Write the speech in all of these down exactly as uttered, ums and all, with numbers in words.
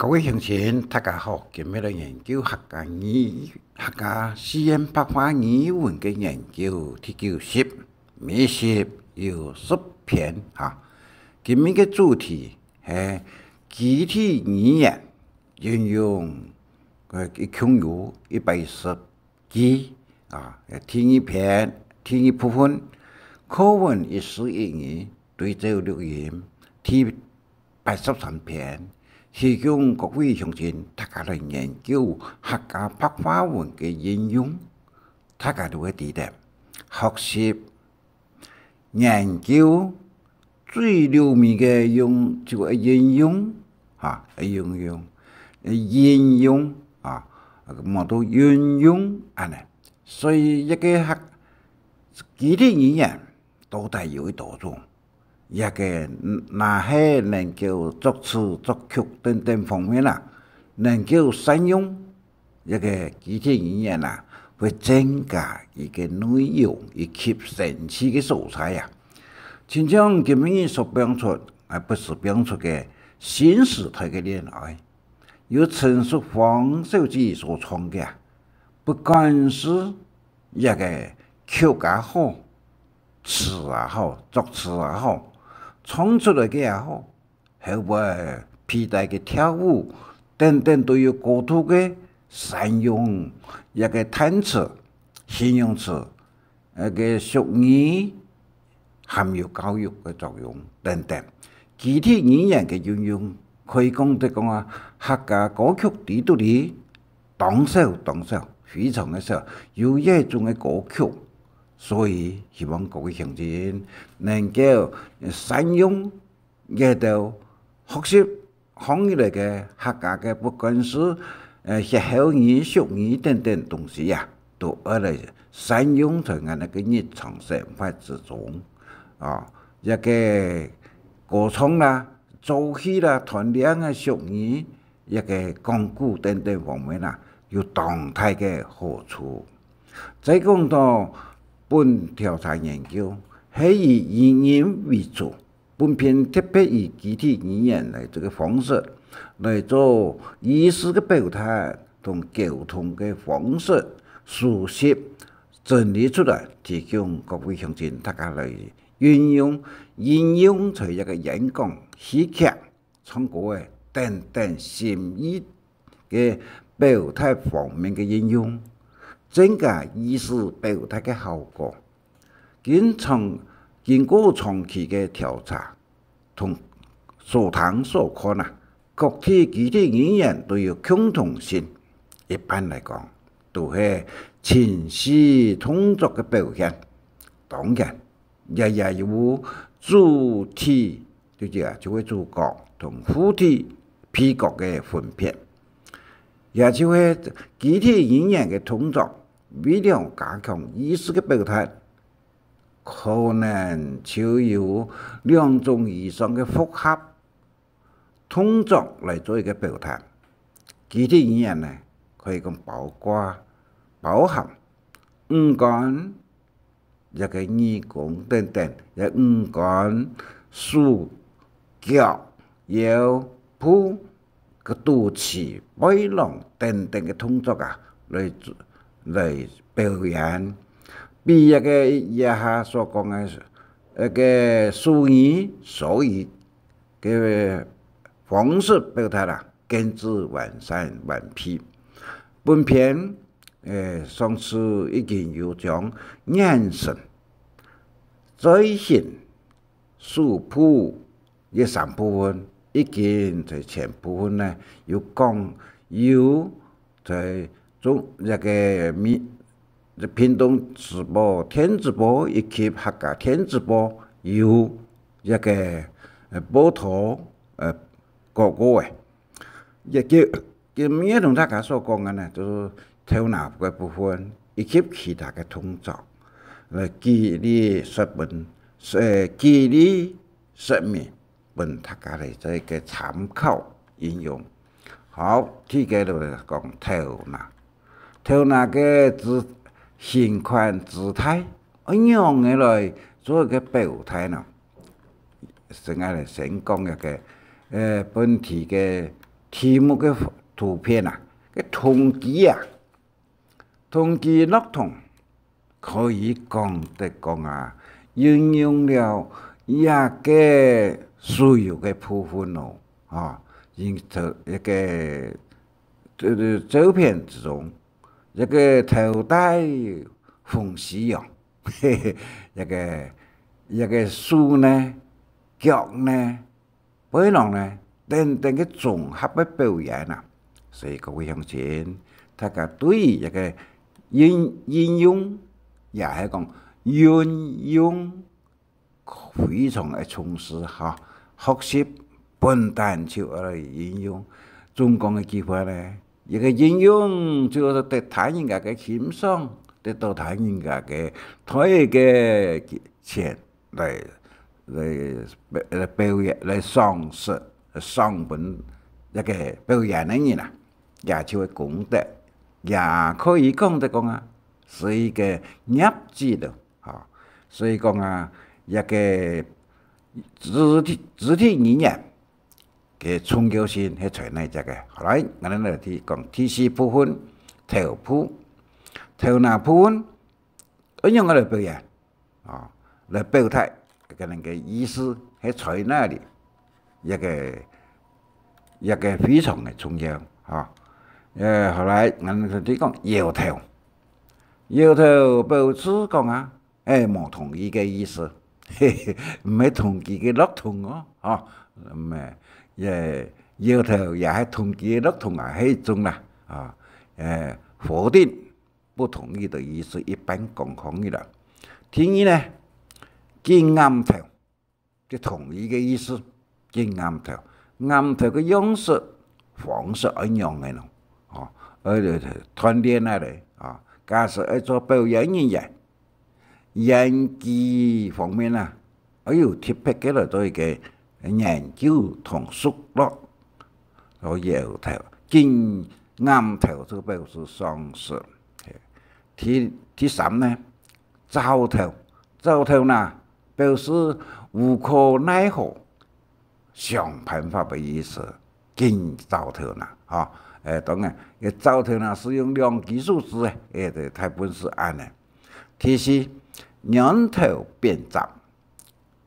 各位鄉親，大家好！今日來研究客家語、客家四縣白話語文个研究第九集，每集有十篇哈。今日个主題係肢體語言應用，呃，一共有一百一十 句啊，第二篇，第二部分，課文一字一語對照錄音，第八十三篇，提供各位鄉親大家來研究客家白話文个應用，大家都會知得，學習 研究最入門个用，就係應用，哈，應用，應用，啊，無到運用恁呢。所以一個客，肢體語言到底有幾多種？一個若係能夠作詞作曲等等方面啊，能夠善用 一個肢體語言啊，會增加佢个內容以及神奇个所在啊。親像今日所放出，啊，不時放出个新時代个戀愛，由陳淑芳小姐所創个啊，不管係一個曲也好，詞也好，作詞也好，唱出來个也好， 後背配搭个跳舞等等都有高度个善用，一個單詞、形容詞，一個俗語，還有教育个作用等等。肢體語言个運用，可以講得講啊，客家歌曲裡肚裡當少當少，非常个少，有這種个歌曲。所以希望各位鄉親能夠善用 這兜學習學起來个客家个，不管係，呃，歇後語、俗語等等東西啊，都愛來善用在𠊎等个日常生活之中。啊，這個歌唱啦、做戲啦、揣令个俗語，這個講古等等方面啊，有當大个好處。再講到本調查研究，係以語音為主， 本篇特別以肢體語言來這個方式來做意思个表達同溝通个方式，收集整理出來，提供各位鄉親大家來運用，應用在一個演講、戲劇、唱歌个等等心意个表達方面个應用，增加意思表達个效果。 經長，經過長期个調查同所聽所看啊，各地肢體語言都有共同性。一般來講，都係情緒動作个表現。當然，也也有主體，就係啊，就係主角同副體、配角个分別。也就係肢體語言个動作 為了加強意思个表達，可能就有兩種以上个複合動作來做一個表達。肢體語言呢，可以講包括、包含五官、這個耳公等等，這五官、手、腳、腰、部、 个肚臍、背囊等等个動作啊，來，來表演。比這個這下所講个，該個手語、手語个方式表達啊，更加完善完備。本篇，呃，上次已經有將眼神、嘴型、手部、 這三部分，已經在前部分呢，有講，有在中，這個咪，屏東時報、電子報以及客家電子報有這個，呃，報導，呃，廣告个。 也就，今日同大家所講个呢，就係頭那个部分，以及其他个動作，來舉例說明，呃，舉例說明，分大家來做一個參考應用。好，第一個就係講頭那。頭那个姿，形款、姿態，愛仰仔來做一個表態呢？ 先來先講一個，呃，本題个題目个圖片啊，个動機啊，動機落同，可以講得講啊，運用了這个所有个部分咯，吼，因此一个，呃，照片之中，一个頭戴紅絲哦，一个，一个手呢，腳呢， 背囊呢，等等个綜合个表演啊。所以各位鄉親，大家對於這个運，運用，也係講運用非常个重視哈。學習本旦就愛來運用。中國个句話呢，這个運用就係得大人家个欣賞，得到大人家个，大个錢。 來，來，來表演，來賞識，賞分這个表演个人啊，也就係功德，也可以講得講啊，係一个業績咯，吼。所以講啊，這个肢體，肢體語言个重要性係在哪隻个。好，來，𠊎等來去講第四部分，頭部，頭那部分，仰般來表演？ 啊，來表達个人个意思，係在哪裡，這个，這个非常个重要，吼。呃，後來，𠊎等就講搖頭，搖頭表示講啊，欸，無同意个意思，嘿嘿，毋係同意个落同哦，吼，毋係，也，搖頭也係同意个落同啊，係一種啦，啊，呃，否定、 不同意个意思，一般講同意啦。第二呢，緊頷頭，就同意个意思，緊頷頭。頷頭个樣式、方式愛仰仔呢？哦，愛，呃，鍛鍊啊咧，啊，假使愛做表演人員，演技方面啊， 愛有特別个來做一个研究同熟絡，所以搖頭，緊頷頭就表示賞識。第，第三呢，抓頭，抓頭呢，表示無可奈何，想辦法个意思，緊抓頭呢，吼。欸，當然，這抓頭呢係用兩句數字个，欸，對，大部分係恁呢。第四，軟頭扁扎，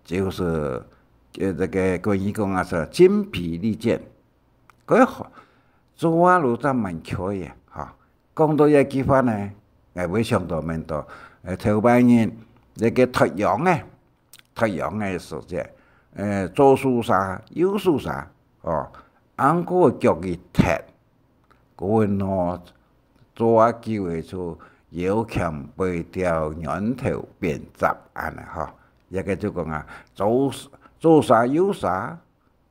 就係，呃，這个國語講啊，係精疲力竭。該好，做啊，路上蠻巧个，吼。講到這句話呢，𠊎會想到面到，呃，頭擺人，這个脫秧个，脫秧个時節，呃，左手儕，右手儕，哦，恁个腳一踢， 該會腦做啊久个就腰鉗背掉軟頭扁扎恁呢吼。這个就講啊，左，左儕右儕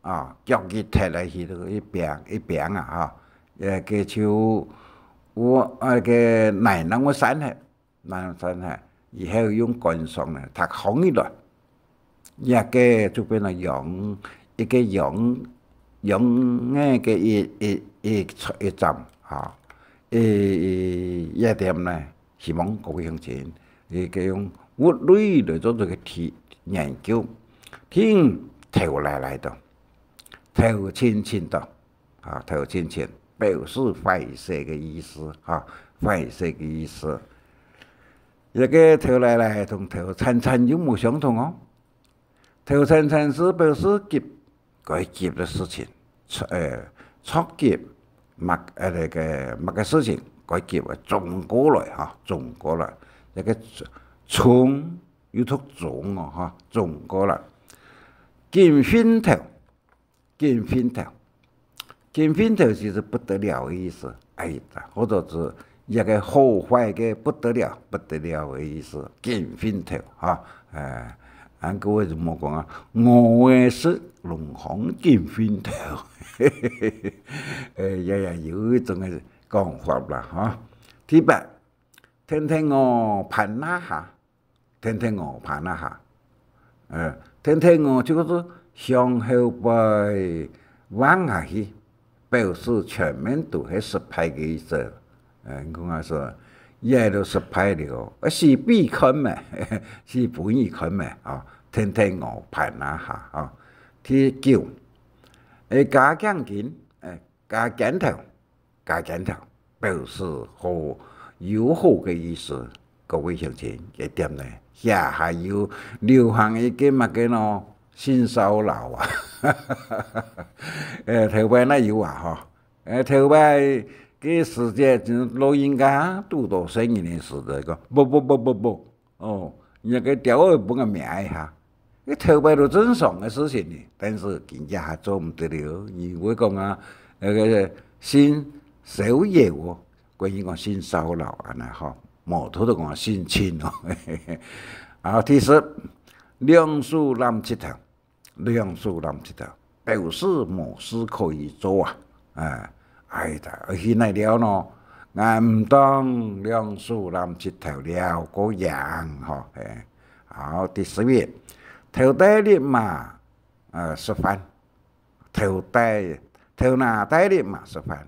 啊，腳一踢來去到一邊，一邊啊吼。這个就有，啊，該奶囊會散忒， 難產下，以後用乾爽呢，佢紅起來。這个就變成秧，一个秧，秧仔个一，一，一，一站，哈。一，一，一點呢，希望各位鄉親，佢个用物理來做這个題，研究，聽頭來來到，頭清清到。 啊，頭前前，表示壞勢个意思，哈，壞勢个意思。這个頭來來同頭慘慘又無相同哦。頭慘慘係表示急，該急个事情，著，呃，著急，麼，呃，該个麼个事情，該急个衝過來，哈，衝過來。這个衝，又讀衝哦，哈，衝過來。緊㧒頭， 緊㧒頭。緊㧒頭就係不得了个意思，哎，或者係一个好壞个不得了，不得了个意思，緊㧒頭，哈。哎，恁个為什麼講啊？餓个食，弄項緊㧒頭。哎，也，也有一種个講法啦，哈。第八，跈跈我攀那下， 跈跈我攀那下。呃，跈跈我就係向後背望下去，表示全面都係失敗个意思。呃，你看啊，係，這都失敗了，啊，死分你看咩，死分你看咩，啊，跈跈我攀那下，啊。第九，哎，加頸巾，哎，加肩頭，加肩頭，表示好，友好个意思。各位鄉親，這點呢，這下又流行一個麼个呢？性騷擾啊！呃，頭擺哪有啊，吼？呃，頭擺个時節，就老人家堵到細人个時節，講，不不不不不，哦，你个鳥仔分个名一下，你頭擺都正常个事情呢，但是今日還做毋得了。你會講啊，那個性騷擾哦，關於講性騷擾啊，那吼，無頭都講性侵哦。好，第十，兩手攬膝頭。 兩手攬膝頭，表示無事可以做啊。哎，哎呀，去哪了呢？𠊎毋當兩手攬膝頭了，過癮吼，嘿。好，第十一，頭戴笠嫲，呃，食飯。頭戴，頭那戴笠嫲食飯，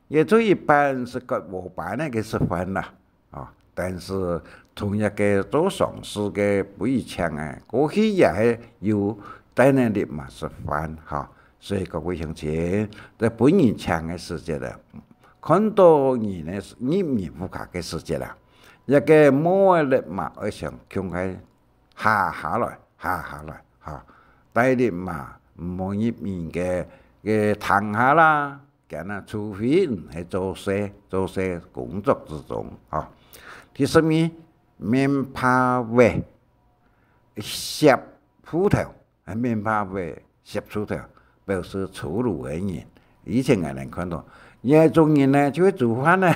也就一般係割禾稈个食飯啦。 哦，但是同一個做喪事个不一樣啊，過去也係有戴等笠嫲食飯，吼。所以各位鄉親，在分人請个時節啊，看到人个入人屋下个時節啊，一個帽仔笠嫲愛想共下下下來，下下來，吼。戴笠嫲毋好入人个，个廳下啦， 驚啊，除非你係做事，做事工作之中，吼。第十二，面帕仔，攝褲頭，啊，面帕仔攝褲頭，表示粗魯个人。以前𠊎等看到，有一種人呢，就會煮飯呢，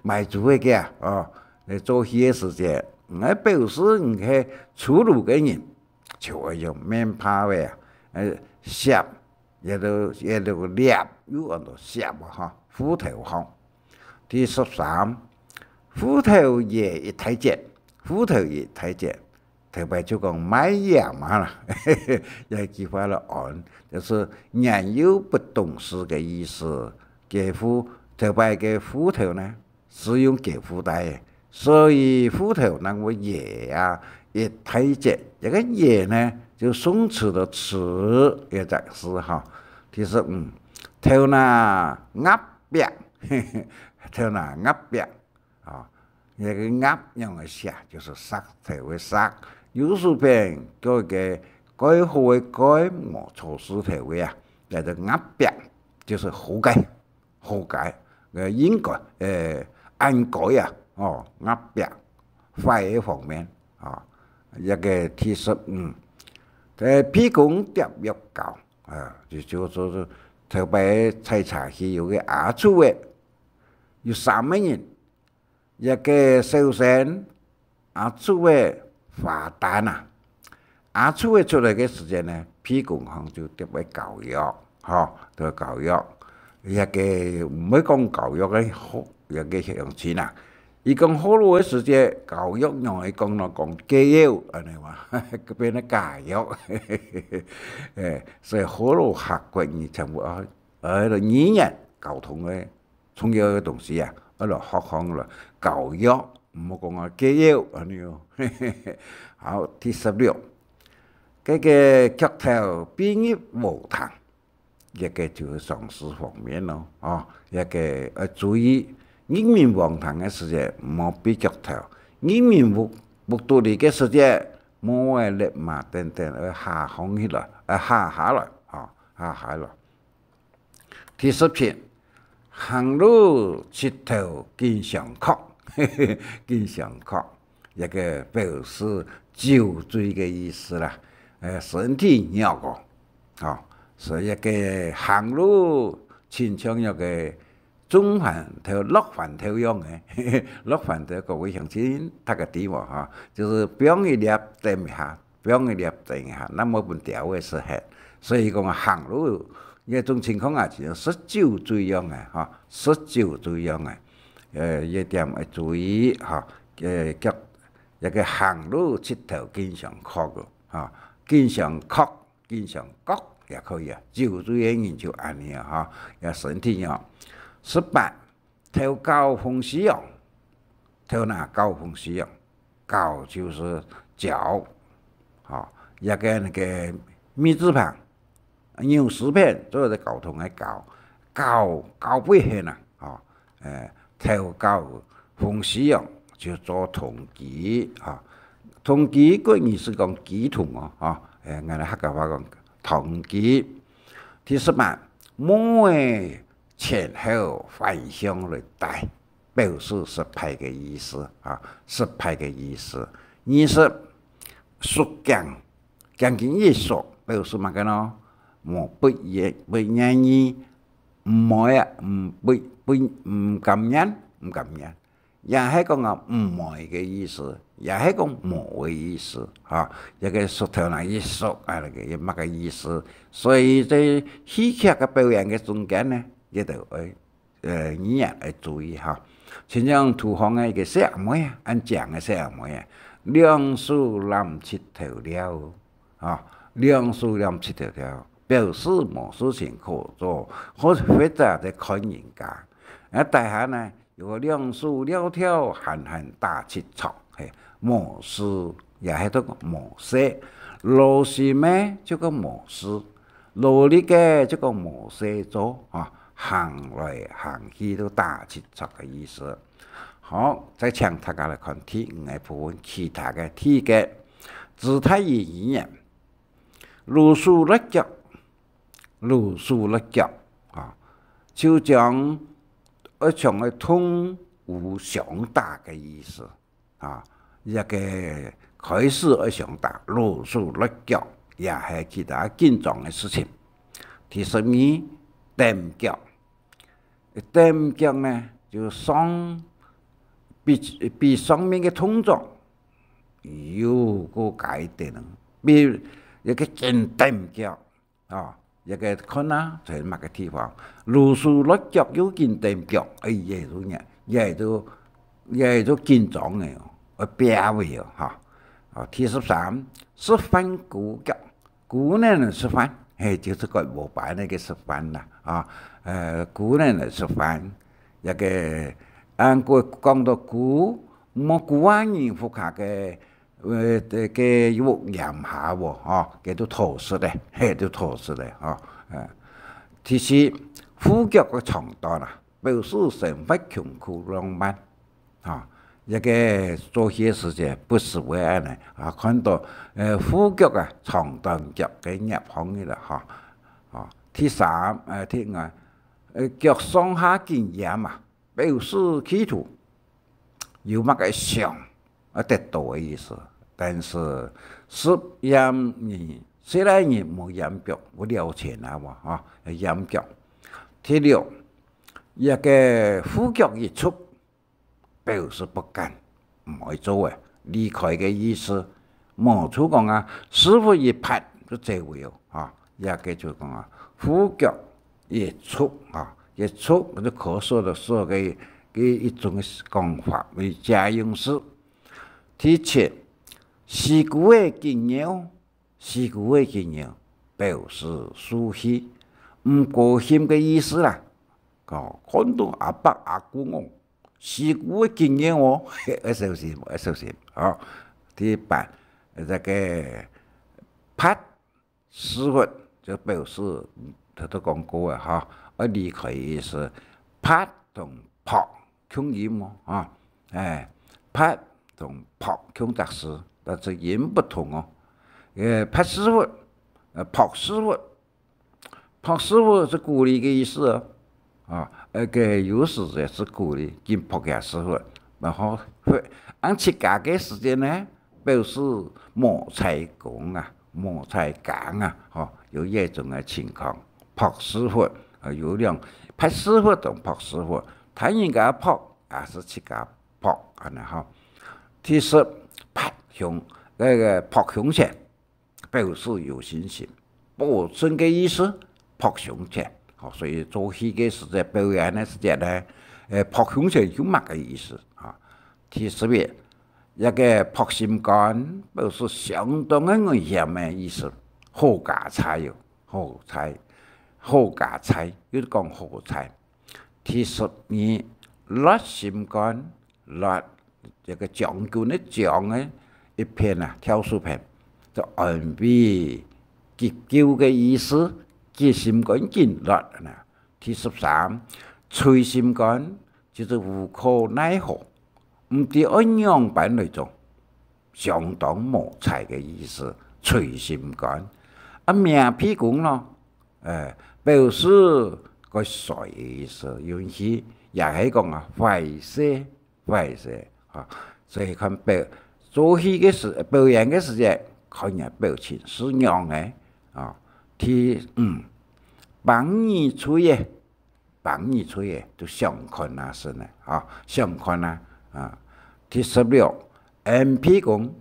賣豬个啊，哦，來做戲个時節，來表示你係粗魯个人，就愛用面帕仔啊，呃，攝 也就，也就攝，又安到攝啊，吼，褲頭項。第十三，芋頭爺一大截，芋頭爺一大截，頭擺就講賣鹽啊啦，這句話來安，就係年幼不懂事个意思。該芋，頭擺个芋頭呢， 係用該芋袋个，所以芋頭正會爺啊，一大截。這個爺呢，就宋朝个朝，這隻字哈。第十五，頭那鴨鱉，頭那鴨鱉，啊，這個鴨仰仔寫，就係石頭个石。有時候變做一個蓋好个蓋，無錯字頭个啊，這個鴨鱉，就係好个。 好个，呃，應該，呃，恁該啊，哦，鴨鱉，壞个方面，哦，這個第十五，呃，鼻公貼藥膏，啊，就，就，就，就頭擺採茶戲有個阿叔仔，有三個人，一個小生， 阿叔仔花旦啊，阿叔仔出來个時節呢，鼻公項就貼个膏藥，吼，貼个膏藥。這個毋會講膏藥个好，這個鄉親啊。佢講好了个時節，膏藥仰仔講呢，講解藥，恁呢嘛，變成假藥。哎，所以好了客國語全部啊，呃，語言溝通个 重要个東西啊，愛來學項來教育，毋好講啊，教育恁樣哦。好，第十六，該個腳頭跛入禾埕，這個就係喪事方面咯，哦，這個愛注意，入人禾埕个時節，毋好跛腳頭；入人屋，屋肚裡个時節，莫愛立馬等等，愛下項起來，愛下下來，哦，下下來。 第十七，行路膝頭緊相磕，緊相磕，這個表示酒醉个意思啦，呃，身體弱哦，哦，所以這個行路親像這個中環頭、落環頭樣个，落環頭各位鄉親大家知無哈？就係放一粒等一下， 放一粒等一下，那麼分鳥仔食忒。所以講行路，這種情況啊，就像食酒醉樣个，哈，食酒醉樣个。呃，這點愛注意，哈，呃，腳，這個行路膝頭緊相磕个，哈，緊相磕，緊相磕也可以啊。酒醉个人就恁樣啊，哈，這身體哦。十八， 頭絞風勢揚，頭那絞風勢揚，絞就係絞，吼，這個那個米字旁，牛字邊，做得交通个交，交，交尾絚啊，吼，呃，投交封西洋，就做同居，吼。同居个意思講乩童哦，吼，呃，𠊎等客家話講同居。第十八，無个前後反向來戴，表示失敗个意思啊，失敗个意思。二十，縮頸，頸根一縮，表示麼个呢？無不願，不願意，毋愛啊，毋，不，不，毋甘願，毋甘願。也係講啊，毋愛个意思，也係講無个意思，哈。這个縮頭那一縮啊，那个也麼个意思。所以這戲劇个表演个中間呢，也都愛，呃，語言愛注意哈。親像廚房个一个細阿妹啊，恁靚个細阿妹啊，兩手攬膝頭了，啊，兩手攬膝頭了，表示無事情可做，或，或者在看人家。啊，底下呢，有个兩手翹翹，閒閒打七尺，嘿，無事，也係讀無事。勞心个就講無事，勞力个就講無事做，啊，行來行去都打七尺个意思。好，再請大家來看第五个部分，其他个第一个，肢體語言，如手落腳，如手落腳，啊，就像愛像个動武相打个意思，啊，這个開始愛相打，如手落腳，也係其他緊張个事情。第十二，踮腳，踮腳呢，就上，比，比上面个動作又過加一點，比一个緊踮腳，啊，一个看啊，在麼个地方，如手落腳又緊踮腳，哎，也就呢，也就，也就緊張个哦，會飆个哦，哈。啊，第十三，食飯痀腳， 痀等等食飯，嘿，就係講無擺那个食飯啦，啊，呃，痀等等食飯，這个，啊，過講到痀，無痀啊，人屋下个，呃，个屋簷下哦，吼，該都討食个，嘿，都討食个，吼，呃。第四，痀腳个長短啊，表示生活窮苦浪漫。 哈，這个做戲个時節，不時會恁呢，啊，看到，呃，痀腳啊，長短腳个業行个啦，哈。啊，第三，呃，第五，呃，腳上下緊掩啊，表示企圖有麼个想要得到个意思。但是，食掩人，食來人無掩腳，會了錢啊，哇，哈，掩腳。第六，這个痀腳一出， 表示不幹，毋愛做个，離開个意思。無就講啊，屎朏一潑就走了，啊，這个就講啊，痀腳一出，啊，一出就咳嗽个時候个，个一種个講法，為借用詞。第七，死痀个緊尿，死痀个緊尿，表示受氣，毋高興个意思啦。哦，看到阿伯阿公哦， 死痀个緊尿哦，愛小心，愛小心，哦。第八，這个潑屎朏，就表示，嗯，頭頭講過个哈，愛離開个意思。潑同潑共音哦，哈，哎，潑同潑共隻字，但是音不同哦。呃，潑屎朏，呃，潑屎朏， 潑屎朏係鼓勵个意思哦。啊，該个有時也係鼓勵，緊潑厥屎朏。然後，恁自家个時間呢，表示無在工啊，無在工啊，吼，有這種个情況。潑屎朏，啊，有兩，潑屎朏同潑屎朏，他人家潑，也係自家潑，恁呢吼。第十，潑胸，該个潑胸前， 表示有信心、保證个意思，潑胸前。好，所以做戲个時節，表演个時節呢，呃，潑胸前有麼个意思啊？第十一，這个潑心肝，表示相當个危險个意思，好佳哉喲，好哉，好佳哉，又講好哉。第十二，落心肝， 落，這个將軍个將个一片啊，挑手片，就安慰、急救个意思，急心肝緊落啊。第十三，捶心肝，就係無可奈何，毋知愛仰般來做，相當無彩个意思，捶心肝。啊，摸鼻公咯，誒，表示該衰个意思，尤其也係講啊，壞勢，壞勢啊。所以看表，做戲个時，表演个時節，看人表情係仰个啊。第五，挷耳垂个，挷耳垂个，就想看啊，係呢，啊，想看啊，啊。第十六，揞鼻公，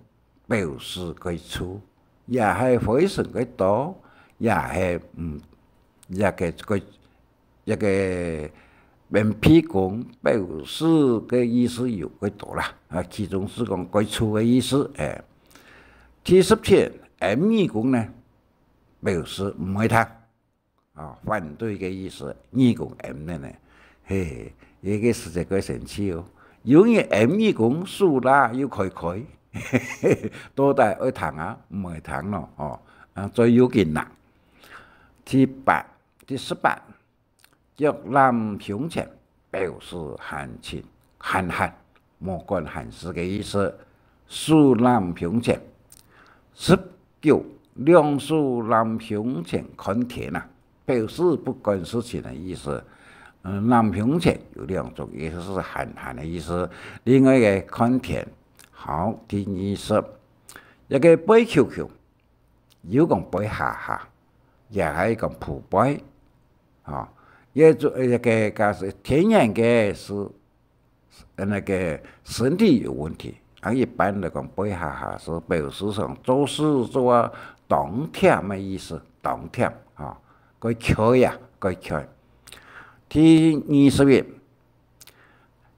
表示該臭，也係灰塵个多，也係，嗯，也个，个，也个，揞鼻公表示个意思有个多啦。啊，其中係講該臭个意思，誒。第十七，揞耳公呢，表示毋會聽。 啊，反對个意思，耳公揞等呢。嘿，這个實在蓋生趣哦。有人揞耳公，手罅又開開，到底愛聽啊，毋愛聽咯，哦，啊，最要緊啦。第八，第十八，腳攬胸前，表示閒情，閒閒，無管閒事个意思。手攬胸前，十九，兩手攬胸前看天啊， 表示不管事情个意思。嗯，攬胸前有兩種，一个係閒閒个意思，另外一个看天。好，第二十，一个背虯虯，有講背下下，也係講匍背，吼，也做，一个假使天然个係 呃，那个身體有問題。啊，一般來講，背下下係表示上做事做啊當悿个意思，當悿，吼，蓋𤸁啊，蓋𤸁。第二十一，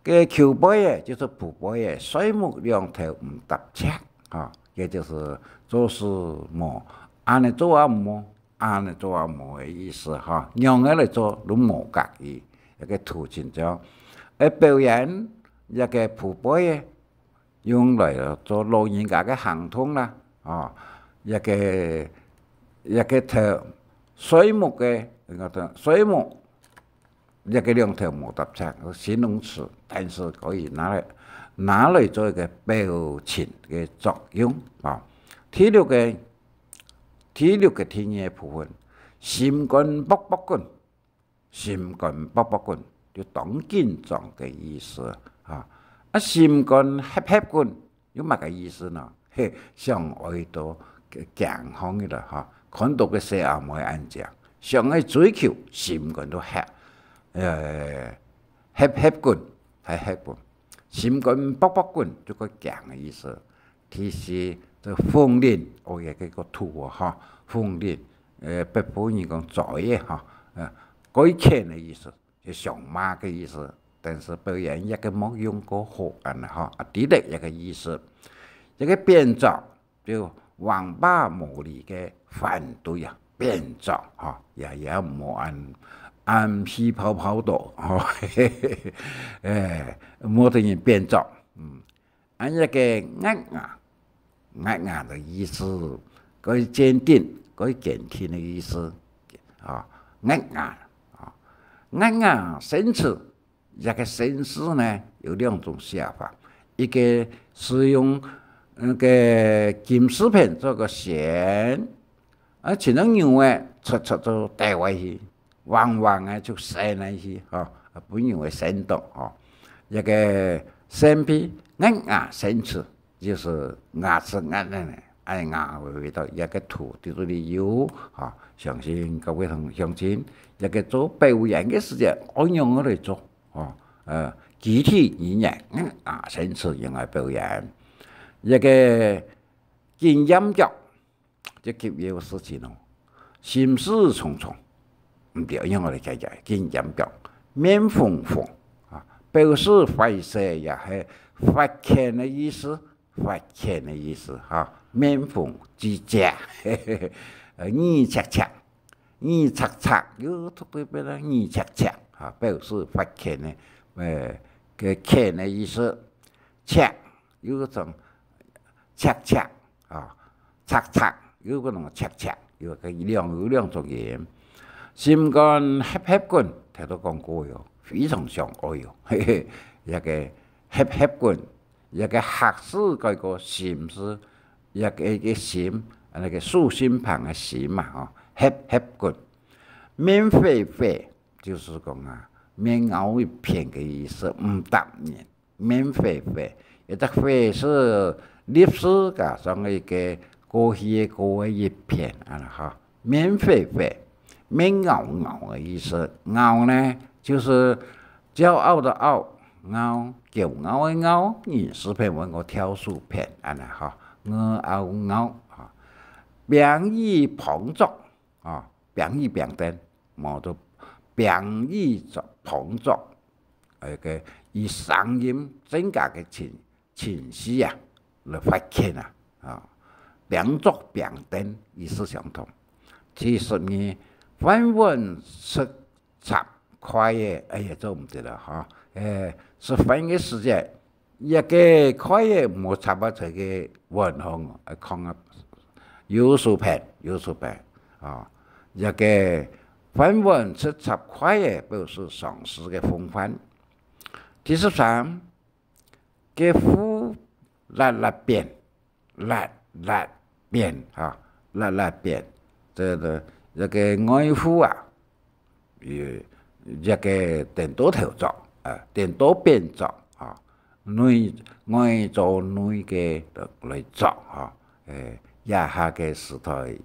該虯背仔，就係匍背仔，睡目兩頭毋搭赤，吼，也就係做事無，恁呢做啊無， 恁呢做也無个意思哈，仰仔來做都無合意，一个圖形像。而表演一个匍背个，用來做老人家个行動啦，哦，一个，一个頭，睡目个，應該講睡目，一个兩頭無搭赤，形容詞，但是可以拿來，拿來做一个表情个作用啊。第六个，第六个定義个部分，心肝噗噗滾，心肝噗噗滾，就當緊張个意思啊。啊，心肝悿悿滾，有麼个意思呢？嘿，想愛到驚惶个啦，哈，看到个細阿妹恁靚，想愛追求，心肝都悿，呃，悿悿滾，悿悿滾，心肝噗噗滾，就个驚个意思。 第四，這風鈴，哦，也係个圖哦，哈，風鈴，呃，北部人講嘴个，哈，呃，該譴个意思，就想罵个意思，但是表演一个莫用過好，恁呢，哈，啊，第六一个意思，一个變作，就橫霸無理个反對啊，變作，哈，也，也毋好恁，恁氣泡泡到，哈，嘿嘿嘿，哎，莫得人變作，嗯。 恁一个齧牙，齧牙个意思，蓋堅定、蓋堅定个意思。啊，齧牙，啊，齧牙生齒，這个生字呢，有兩種寫法，一个係用該个金字片做个仙，啊，像牛仔，直直就跌下去， 橫橫个就生下去，吼，本有个生到，吼。這个生鼻，齧牙生齒，就係牙齒齧齧个，哎，牙會會到這个圖在這裡有，吼，相信各位同鄉親，這个做表演个時節，愛仰仔來做，吼，呃，肢體語言，嗯，啊，生齒用來表演。這个緊閹腳， 這急要事情哦，心事重重，毋知仰般來解決，緊閹腳，面紅紅，啊，表示壞勢也係發譴个意思，發譴个意思，哈，面紅之姐，嘿嘿嘿，呃，耳赤赤，耳赤赤，又讀對邊啦，耳赤赤，啊，表示發譴个，呃，个譴个意思，赤，又講 赤赤，啊，赤赤，有个人赤赤，有个兩，有兩種音。心肝翕翕滾，頭都講過喲，非常想愛喲，嘿嘿，一個翕翕滾，一個客字改過心字，一個，一個心，那個豎心旁个心嘛，吼，翕翕滾。面灰灰，就是講啊，面凹一片个意思，毋答人。 面灰灰，一隻灰係立字加上一個過去个過个一片，恁呢哈。面灰灰，面拗拗个意思。拗呢，就是驕傲的傲，傲，驕傲个傲，人字邊換個挑手片，恁呢哈。我拗拗啊，拚椅旁坐， 啊，拚椅拚凳，無就拚椅坐旁坐，該個以聲音增加个清，清晰啊，來發現啊，啊，拚桌拚凳意思相同。第十二，飯碗食插筷仔，哎呀，做毋得了哈，誒，食飯个時節， 一個筷仔無插啊在个碗項哦，愛囥啊，右手片，右手片，啊，一個飯碗直插筷仔，表示上司个風範。第十三，該褲辣辣扁，辣辣扁，哈，辣辣扁，這個，這個外褲啊， 呃，一個顛倒頭著，啊，顛倒扁著，哈，內，外著內个來著，哈，誒，這下个時代，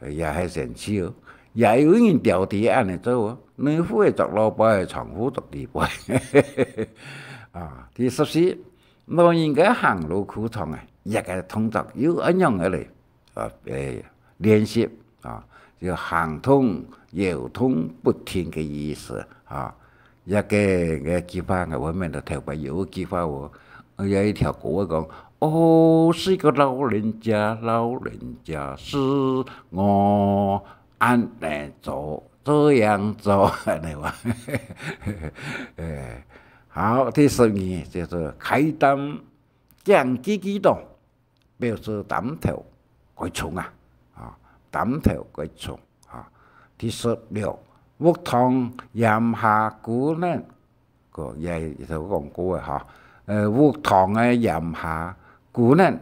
也係生趣哦，也有人刁持恁呢做哦，內褲仔著外背，長褲著裡背。啊，第十四，老人家行路跍長啊，這個動作又恁樣个咧。 啊，誒，練習，啊，就行動、搖動不停个意思，啊。這個，這句話，𠊎後面就頭擺有一句話哦，有一條歌講：「哦，是個老人家，老人家，是我恁呢做，這樣做。」恁呢話。誒，好，第十二，就係開擔，驚嘰嘰到， 表示擔頭過重啊，啊，擔頭過重啊。第十六，屋堂簷下牯等，个，也，也有講過个哈。呃，屋堂个簷下牯等，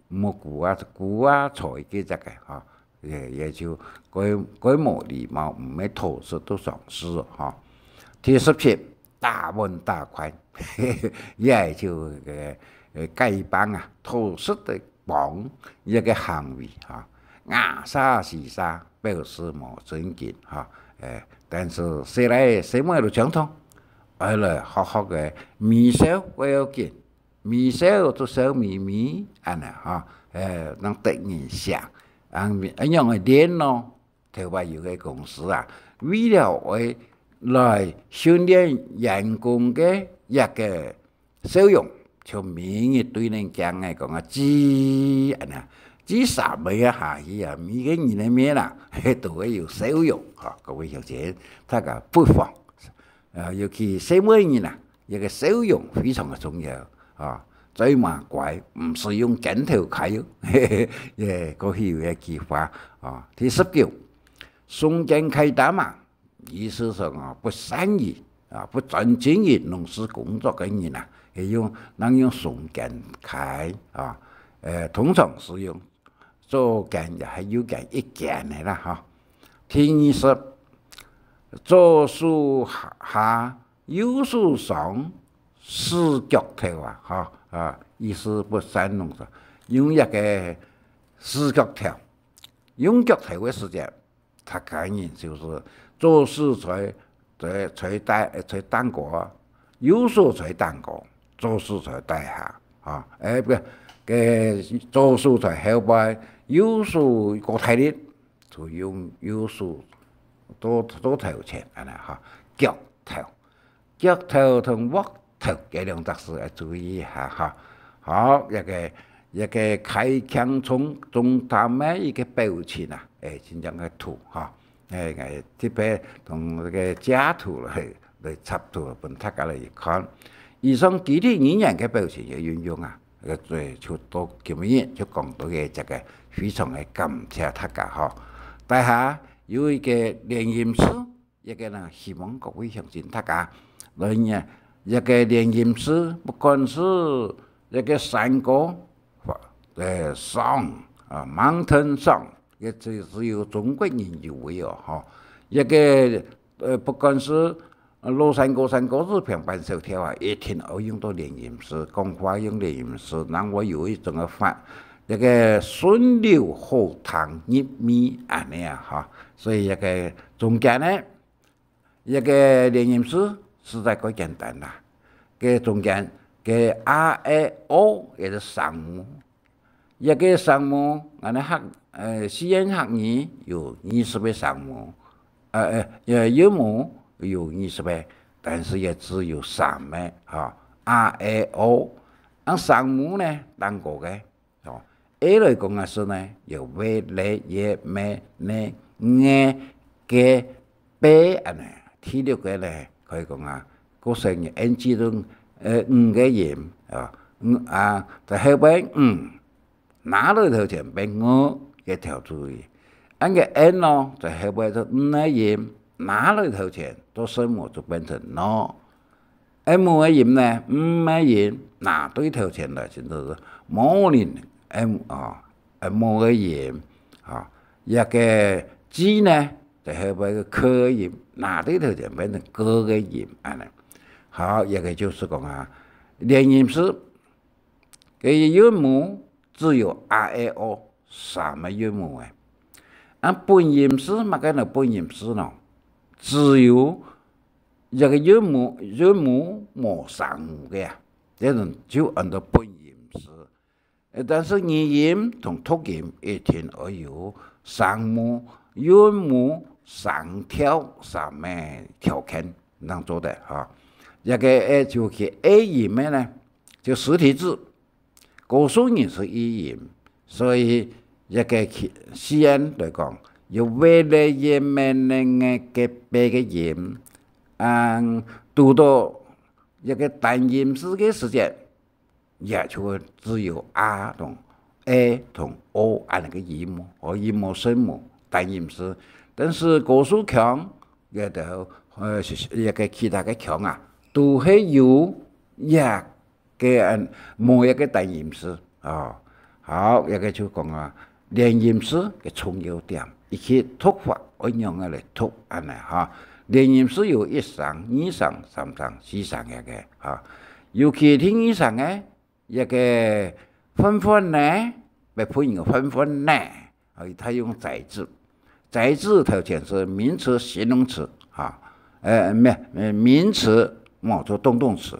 木牯啊，牯啊，坐个這個哈，也，也就過，過無禮貌，毋係討食到上司哦，哈。第十七， 打碗打筷，也就个，呃，街幫啊，討食个幫一個行為哈，牙沙死沙，表示無正經哈。誒，但係細倈細妹都相同，愛來學學个微笑，毋要緊，微笑就笑眯眯，恁呢哈，誒，能得人惜，恁，恁樣个練咯。 頭擺有個公司啊，為了愛來訓練員工个一個笑容，就每日對等鏡仔講啊，擠，恁呢，擠三下下去啊，每個人个面啊，都會有笑容，吼，各位鄉親，大家不妨 啊，尤其細妹人啊，這個笑容非常个重要啊。嘴嫲乖，毋使用鏡頭開哦。誒，過去有一句話啊。第十九，送件開擔啊，意思上啊，不善於啊，不專精於農事工作个人啊，係用，能用送件開啊。誒，通常使用左肩也係右肩一件个啦，哈。第二十，左手下，下 右手上，使腳頭啊，哈，啊，意思不善弄个，用一個使腳頭，用腳頭个時節，客家人就係左手在，在，在擔，在擔高，右手在擔高，左手在擔下，啊，誒，毋，該左手在後背，右手過大力，就用右手到，到頭前，恁呢哈，腳頭。 腳頭同鑊頭這兩隻字愛注意一下哈。好，這個，這個開腔中，中擔个一個表情啊，誒，真正个圖哈。誒，𠊎特別同這個截圖來，來插圖分大家來看。以上肢體語言个表情个運用啊，這個最，就到今日就講到个這個，非常个感謝大家哈。底下有一個連音詞，一个呢，希望各位鄉親大家來呢，一个連音字，不管係一个山歌，呃，song，啊，mountain song，也只，只有中國人有个哦，吼。一个，呃，不管係，呃，老山歌、山歌仔、平板小調啊，一定愛用到連音字，講話用連音字，正會有一種个發，一个順溜好聽入耳恁呢啊，吼。所以一个中間呢，一个連音字實在較簡單啦。个中間，个a、e、o也係聲母。一个聲母，𠊎等客，呃，四縣客語有二十个聲母，呃，呃，呃，韻母有二十个，但是也只有三个，吼，a、e、o。啊聲母呢，當高个， 哦，A來講个時呢，有V、L、Y、M、N、G、B恁呢。第六个呢，可以講啊，个聲音N G都，呃，五个音，啊，五啊，在後背五，拿來頭前變五，个調注意。恁个N咯，在後背就五个音，拿來頭前，做聲母就變成no。 M个音呢，M个音，拿對頭前來，就係morning，M，啊，M个音，啊，一个G呢，就後背个K个音，拿對頭前變成G个音，恁呢。好，一个就係講啊，連音字，个韻母只有a、e、o三个韻母个。啊，本音字，麼个呢？本音字呢？只有 一个韻母，韻母無聲母个啊，這種就安到本音字。呃，但是語音同讀音一定愛有聲母、韻母、聲調三个條件，正做得哈。一个，呃，就係A音个呢，就實體字， 高樹人係A音，所以一个四縣來講，有V、L、Y、M、N、G、B个音，啊，堵到一个單音字个時節，也就只有a同e同o恁呢个韻母，和韻母聲母單音字。但是高樹腔，也都，呃，一个其他个腔啊，都係有也 个，嗯，無一个單音字，哦。好，一个就講啊，連音字个重要點，以及讀法愛仰仔來讀，恁呢哈。連音字有一聲、二聲、三聲、四聲个个，哈。尤其第二聲个，一个混混呢，會分人个混混呢， 啊，佢用在字。在字頭前係名詞、形容詞，哈，呃，毋係，呃，名詞，無，做動動詞。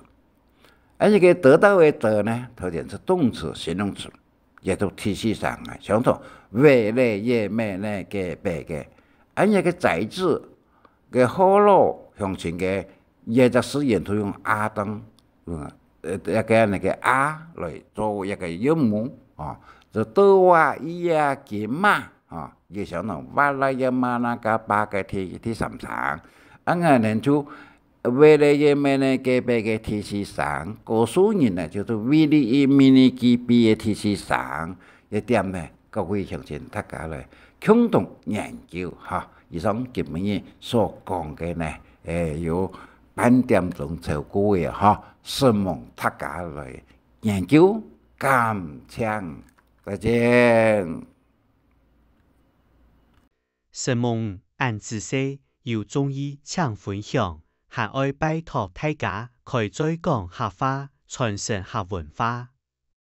啊，這个得到个得呢，頭前係動詞、形容詞，也就第四聲啊，像做V、L、Y、M、N、G、B个。啊，這个在字，个好老鄉親个，這隻字眼都用a當，嗯，呃，一个那个a來做一个韻母，哦，就到啊、以啊、今啊，哦，也像那哇啦呀、嘛啦、嘎巴个第，第三聲。啊，𠊎等就 V、L、Y、M、N、G、B个第四聲，高樹人呢，就係V、L、Y、M、N、G、B个第四聲，這點呢，各位鄉親大家來共同研究哈。以上今晡日所講个呢，誒，有半點鐘超過个哈，承蒙大家來研究，感謝，再見。 承蒙恁仔細，有中意請分享，還愛拜託大家開嘴講客話，傳承客文化。